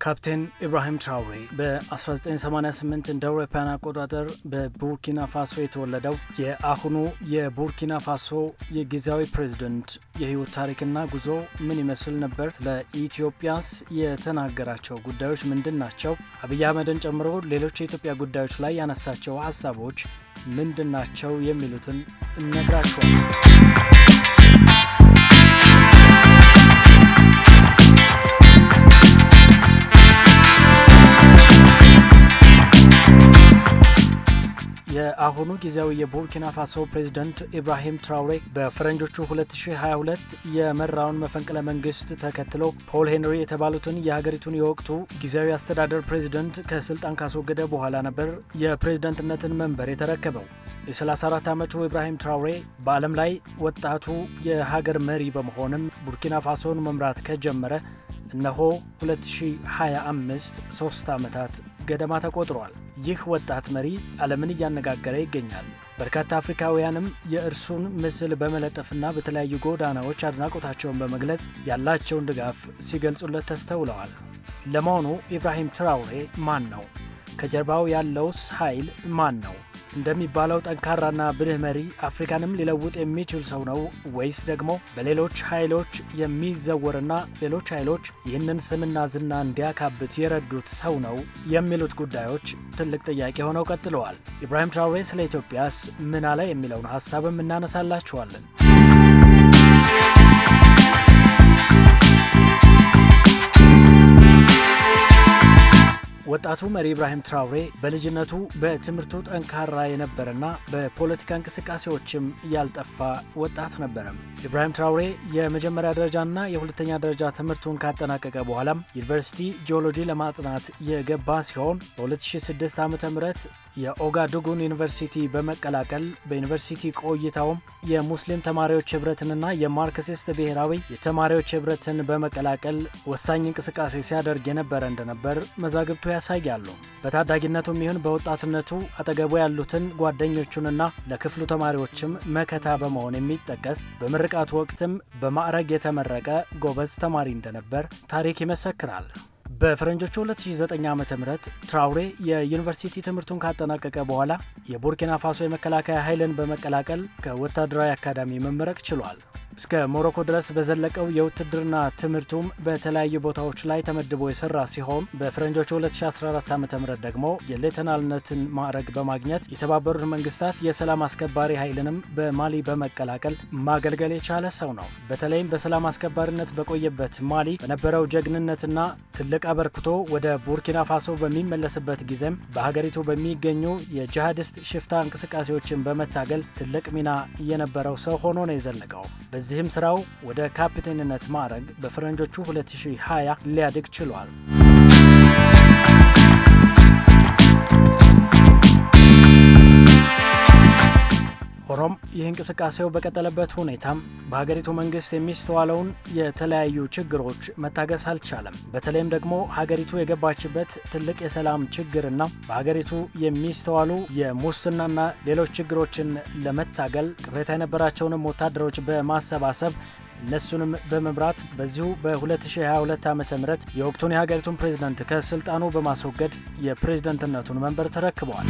ካፕቴን ኢብራሂም ትራውሬ በ1988 እንደ አውሮፓውያን አቆጣጠር በቡርኪና ፋሶ የተወለደው የአሁኑ የቡርኪና ፋሶ የጊዜያዊ ፕሬዝደንት የህይወት ታሪክና ጉዞ ምን ይመስል ነበር? ለኢትዮጵያስ የተናገራቸው ጉዳዮች ምንድን ናቸው? አብይ አህመድን ጨምሮ ሌሎች የኢትዮጵያ ጉዳዮች ላይ ያነሳቸው ሀሳቦች ምንድን ናቸው? የሚሉትን እነግራችኋለን። የአሁኑ ጊዜያዊ የቡርኪና ፋሶ ፕሬዝደንት ኢብራሂም ትራውሬ በፈረንጆቹ 2022 የመራውን መፈንቅለ መንግስት ተከትሎ ፖል ሄንሪ የተባሉትን የሀገሪቱን የወቅቱ ጊዜያዊ አስተዳደር ፕሬዝደንት ከስልጣን ካስወገደ በኋላ ነበር የፕሬዝደንትነትን መንበር የተረከበው። የ34 ዓመቱ ኢብራሂም ትራውሬ በዓለም ላይ ወጣቱ የሀገር መሪ በመሆንም ቡርኪና ፋሶን መምራት ከጀመረ እነሆ 2025 3 ዓመታት ገደማ ተቆጥሯል። ይህ ወጣት መሪ ዓለምን እያነጋገረ ይገኛል። በርካታ አፍሪካውያንም የእርሱን ምስል በመለጠፍና በተለያዩ ጎዳናዎች አድናቆታቸውን በመግለጽ ያላቸውን ድጋፍ ሲገልጹለት ተስተውለዋል። ለመሆኑ ኢብራሂም ትራውሬ ማን ነው? ከጀርባው ያለውስ ኃይል ማን ነው? እንደሚባለው ጠንካራና ብልህ መሪ አፍሪካንም ሊለውጥ የሚችል ሰው ነው ወይስ ደግሞ በሌሎች ኃይሎች የሚዘወርና ሌሎች ኃይሎች ይህንን ስምና ዝና እንዲያካብት የረዱት ሰው ነው የሚሉት ጉዳዮች ትልቅ ጥያቄ ሆነው ቀጥለዋል። ኢብራሂም ትራውሬ ስለ ኢትዮጵያስ ምን አለ የሚለውን ሀሳብም እናነሳላችኋለን። ወጣቱ መሪ ኢብራሂም ትራውሬ በልጅነቱ በትምህርቱ ጠንካራ የነበረና በፖለቲካ እንቅስቃሴዎችም ያልጠፋ ወጣት ነበረም። ኢብራሂም ትራውሬ የመጀመሪያ ደረጃና የሁለተኛ ደረጃ ትምህርቱን ካጠናቀቀ በኋላም ዩኒቨርሲቲ ጂኦሎጂ ለማጥናት የገባ ሲሆን በ2006 ዓ ም የኦጋዱጉን ዩኒቨርሲቲ በመቀላቀል በዩኒቨርሲቲ ቆይታውም የሙስሊም ተማሪዎች ህብረትንና የማርክሲስት ብሔራዊ የተማሪዎች ህብረትን በመቀላቀል ወሳኝ እንቅስቃሴ ሲያደርግ የነበረ እንደነበር መዛግብቱ ያሳያሉ። በታዳጊነቱም ይሁን በወጣትነቱ አጠገቡ ያሉትን ጓደኞቹንና ለክፍሉ ተማሪዎችም መከታ በመሆን የሚጠቀስ በምርቃቱ ወቅትም በማዕረግ የተመረቀ ጎበዝ ተማሪ እንደነበር ታሪክ ይመሰክራል። በፈረንጆቹ 2009 ዓ ም ትራውሬ የዩኒቨርሲቲ ትምህርቱን ካጠናቀቀ በኋላ የቡርኪና ፋሶ የመከላከያ ኃይልን በመቀላቀል ከወታደራዊ አካዳሚ መመረቅ ችሏል። እስከ ሞሮኮ ድረስ በዘለቀው የውትድርና ትምህርቱም በተለያዩ ቦታዎች ላይ ተመድቦ የሰራ ሲሆን በፈረንጆቹ 2014 ዓ ም ደግሞ የሌተናልነትን ማዕረግ በማግኘት የተባበሩት መንግስታት የሰላም አስከባሪ ኃይልንም በማሊ በመቀላቀል ማገልገል የቻለ ሰው ነው። በተለይም በሰላም አስከባሪነት በቆየበት ማሊ በነበረው ጀግንነትና ትልቅ አበርክቶ ወደ ቡርኪና ፋሶ በሚመለስበት ጊዜም በሀገሪቱ በሚገኙ የጂሃዲስት ሽፍታ እንቅስቃሴዎችን በመታገል ትልቅ ሚና የነበረው ሰው ሆኖ ነው የዘለቀው። በዚህም ስራው ወደ ካፕቴንነት ማዕረግ በፈረንጆቹ 2020 ሊያድግ ችሏል። ሆኖም ይህ እንቅስቃሴው በቀጠለበት ሁኔታም በሀገሪቱ መንግስት የሚስተዋለውን የተለያዩ ችግሮች መታገስ አልቻለም። በተለይም ደግሞ ሀገሪቱ የገባችበት ትልቅ የሰላም ችግርና በሀገሪቱ የሚስተዋሉ የሙስናና ሌሎች ችግሮችን ለመታገል ቅሬታ የነበራቸውንም ወታደሮች በማሰባሰብ እነሱንም በመምራት በዚሁ በ2022 ዓ ም የወቅቱን የሀገሪቱን ፕሬዝዳንት ከስልጣኑ በማስወገድ የፕሬዝደንትነቱን መንበር ተረክበዋል።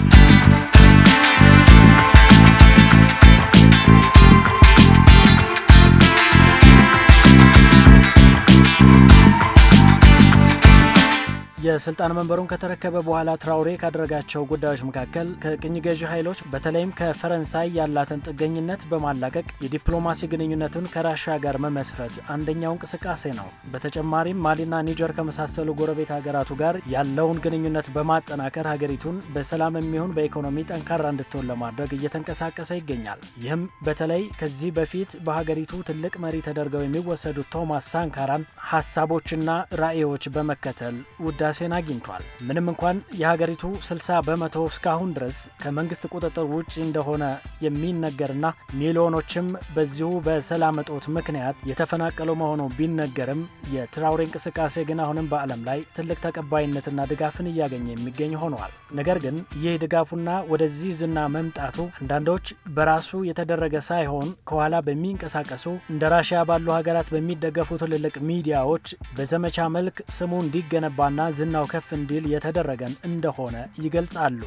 የስልጣን መንበሩን ከተረከበ በኋላ ትራውሬ ካደረጋቸው ጉዳዮች መካከል ከቅኝ ገዢ ኃይሎች በተለይም ከፈረንሳይ ያላትን ጥገኝነት በማላቀቅ የዲፕሎማሲ ግንኙነቱን ከራሻ ጋር መመስረት አንደኛው እንቅስቃሴ ነው። በተጨማሪም ማሊና ኒጀር ከመሳሰሉ ጎረቤት ሀገራቱ ጋር ያለውን ግንኙነት በማጠናከር ሀገሪቱን በሰላም የሚሆን በኢኮኖሚ ጠንካራ እንድትሆን ለማድረግ እየተንቀሳቀሰ ይገኛል። ይህም በተለይ ከዚህ በፊት በሀገሪቱ ትልቅ መሪ ተደርገው የሚወሰዱት ቶማስ ሳንካራን ሀሳቦችና ራዕዮች በመከተል ውዳሴን አግኝቷል። ምንም እንኳን የሀገሪቱ 60% እስካሁን ድረስ ከመንግስት ቁጥጥር ውጭ እንደሆነ የሚነገርና ሚሊዮኖችም በዚሁ በሰላም እጦት ምክንያት የተፈናቀሉ መሆኑ ቢነገርም የትራውሬ እንቅስቃሴ ግን አሁንም በዓለም ላይ ትልቅ ተቀባይነትና ድጋፍን እያገኘ የሚገኝ ሆኗል። ነገር ግን ይህ ድጋፉና ወደዚህ ዝና መምጣቱ አንዳንዶች በራሱ የተደረገ ሳይሆን ከኋላ በሚንቀሳቀሱ እንደ ራሽያ ባሉ ሀገራት በሚደገፉ ትልልቅ ሚዲያዎች በዘመቻ መልክ ስሙ እንዲገነባና ዝናው ከፍ እንዲል የተደረገን እንደሆነ ይገልጻሉ።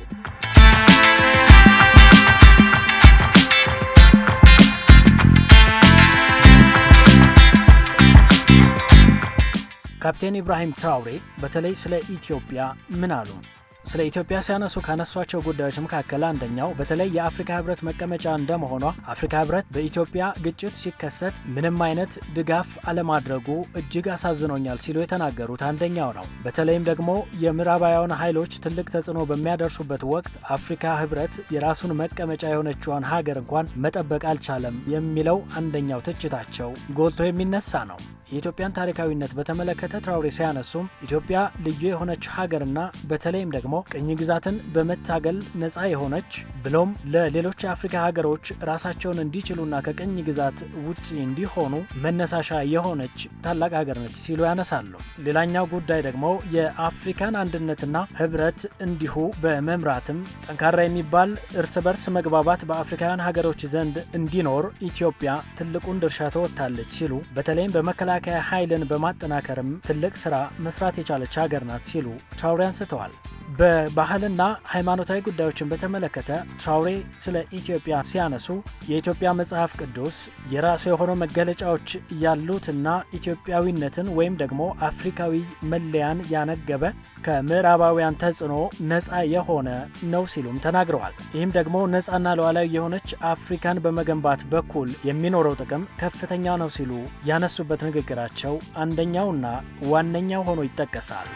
ካፕቴን ኢብራሂም ትራውሬ በተለይ ስለ ኢትዮጵያ ምን አሉ? ስለ ኢትዮጵያ ሲያነሱ ካነሷቸው ጉዳዮች መካከል አንደኛው በተለይ የአፍሪካ ህብረት መቀመጫ እንደመሆኗ አፍሪካ ህብረት በኢትዮጵያ ግጭት ሲከሰት ምንም አይነት ድጋፍ አለማድረጉ እጅግ አሳዝኖኛል ሲሉ የተናገሩት አንደኛው ነው። በተለይም ደግሞ የምዕራባውያን ኃይሎች ትልቅ ተጽዕኖ በሚያደርሱበት ወቅት አፍሪካ ህብረት የራሱን መቀመጫ የሆነችዋን ሀገር እንኳን መጠበቅ አልቻለም የሚለው አንደኛው ትችታቸው ጎልቶ የሚነሳ ነው። የኢትዮጵያን ታሪካዊነት በተመለከተ ትራውሬ ሲያነሱም ኢትዮጵያ ልዩ የሆነች ሀገርና በተለይም ደግሞ ቅኝ ግዛትን በመታገል ነፃ የሆነች ብሎም ለሌሎች የአፍሪካ ሀገሮች ራሳቸውን እንዲችሉና ከቅኝ ግዛት ውጪ እንዲሆኑ መነሳሻ የሆነች ታላቅ ሀገር ነች ሲሉ ያነሳሉ። ሌላኛው ጉዳይ ደግሞ የአፍሪካን አንድነትና ህብረት እንዲሁ በመምራትም ጠንካራ የሚባል እርስ በርስ መግባባት በአፍሪካውያን ሀገሮች ዘንድ እንዲኖር ኢትዮጵያ ትልቁን ድርሻ ተወጥታለች ሲሉ፣ በተለይም በመከላከያ ኃይልን በማጠናከርም ትልቅ ስራ መስራት የቻለች ሀገር ናት ሲሉ ትራውሬ አንስተዋል። በባህልና ሃይማኖታዊ ጉዳዮችን በተመለከተ ትራውሬ ስለ ኢትዮጵያ ሲያነሱ የኢትዮጵያ መጽሐፍ ቅዱስ የራሱ የሆኑ መገለጫዎች ያሉትና ኢትዮጵያዊነትን ወይም ደግሞ አፍሪካዊ መለያን ያነገበ፣ ከምዕራባውያን ተጽዕኖ ነፃ የሆነ ነው ሲሉም ተናግረዋል። ይህም ደግሞ ነፃና ሉዓላዊ የሆነች አፍሪካን በመገንባት በኩል የሚኖረው ጥቅም ከፍተኛ ነው ሲሉ ያነሱበት ንግግራቸው አንደኛውና ዋነኛው ሆኖ ይጠቀሳል።